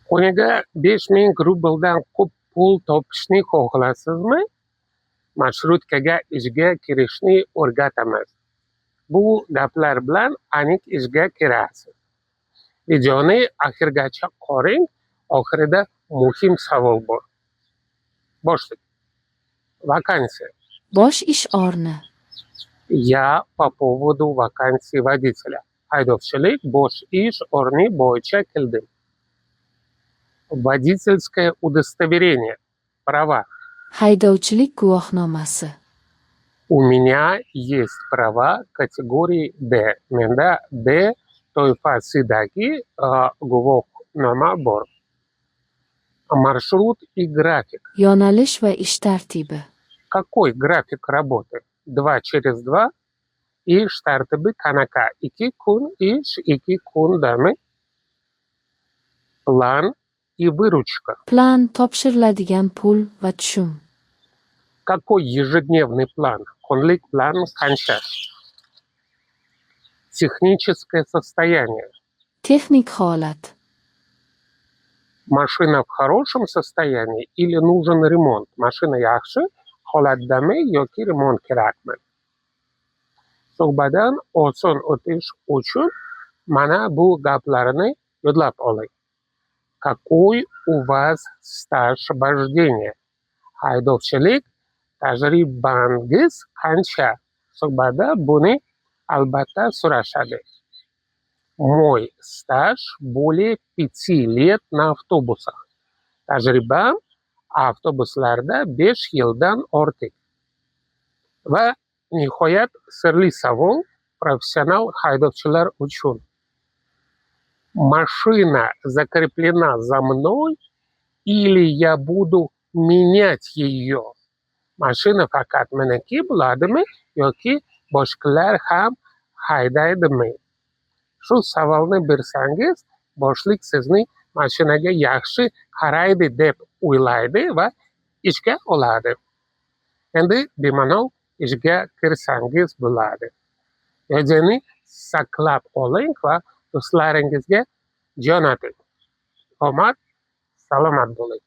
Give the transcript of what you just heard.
Kuniga 5000 rubldan ko'p pul topishni xohlasizmi? Marshrutkaga ishga kirishni o'rgatamiz. Bu gaplar bilan aniq ishga kirasiz. Videoni oxirigacha ko'ring, oxirida muhim savol bor. Boshlik. Вакансия. Bosh ish o'rni. Я по поводу вакансии водителя. Haydovchilik bo'sh ish o'rni bo'yicha keldim. Водительское удостоверение. Права. Haydovchilik guvohnomasi. У меня есть права категории D. Menda D toifasidagi guvohnoma bor. Маршрут и график. Yo'nalish va ish tartibi. Какой график работы? Два через два. Ish tartibi qanaqa? 2 kun ish, 2 kun dam. План и выручка. Plan, topshiriladigan pul va tushum. Какой ежедневный план? Kunlik plan qancha? Техническое состояние. Texnik holat. Машина в хорошем состоянии или нужен ремонт? Mashina yaxshi holatdami yoki remont kerakmi? Suhbatdan oson o'tish uchun mana bu gaplarni yodlab oling. Какой у вас стаж вождения? Haydovchilik tajribangiz qancha? Suhbatda buni albatta so'rashadi. Мой стаж более 5 лет на автобусах. Tajribam avtobuslarda 5 yildan ortiq. Va nihoyat, sirli savol professional haydovchilar uchun. Машина закреплена за мной или я буду менять ее? Mashina faqat meniki bo'ladimi yoki boshqalar ham haydaydimi? Shu savolni bersangiz, boshliq sizni mashinaga yaxshi qaraydi deb o'ylaydi va ishga oladi. Endi bemalol ishga kirsangiz bo'ladi. Videoni saqlab oling va do'stlaringizga jo'nating. Omad, salomat bo'ling.